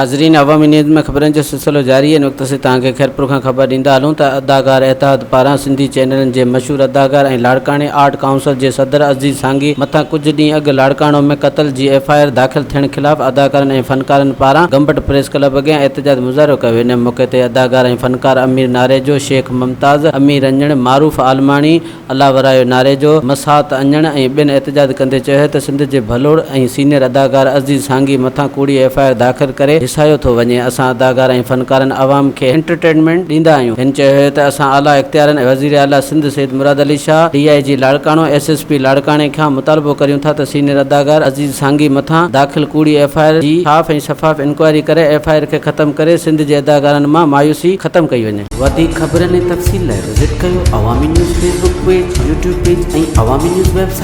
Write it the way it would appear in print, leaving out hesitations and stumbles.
ناظرين عوامي نيوز ۾ خبرن جو سلسلو جاري آهي ان وقت اسين توهان کي خيرپور کان خبر ڏيندا هلون ته اداڪار اتحاد پاران سنڌي چينلن جي مشهور اداڪار ۽ لاڙڪاڻي آرٽ ڪائونسل جي صدر عزيز سانگي مٿان ڪجهه ڏينهن اڳ لاڙڪاڻو ۾ قتل جي ايف I R داخل ٿيڻ خلاف اداڪارن ۽ فنڪارن پاران گمبٽ پريس ڪلب اڳيان احتجاج مظاهرو ڪيو ويو ان موقعي تي اداڪار ۽ فنڪار امير ناريجو، شيخ ممتاز، امير انڙ، معروف عالماڻي، الله ورايو ناريجو، مسات اڃڻ ۽ ٻين احتجاج ڪندي چيو ته سنڌ جي ڀلوڙ ۽ سينيئر اداڪار عزيز سانگي مٿان ڪوڙي ايف I R داخل ڪري هيسايو ٿو وڃي، اسان اداڪار ۽ فنڪارن عوام کي انٽرٽينمينٽ ڏيندا آهيون، هن چيو ته اسان اعليٰ اختيارين ۽ وزير اعليٰ Sindh Syed Murad Ali Shah, D I G Larkana, S S P لاڙڪاڻي کان مطالبو ڪريون ٿا ته سينيئر اداڪار عزيز سانگي مٿان داخل ڪوڙي ايف I R جي صاف ۽ شفاف انڪوائري ڪري ايف I R کي ختم ڪري سنڌ جي اداڪارن مان مايوسي ختم ڪئي وڃي. وڌيڪ خبرن ۽ تفصيل لاء وزٽ ڪيو Awami news Facebook page, YouTube page ۽ Awami news website.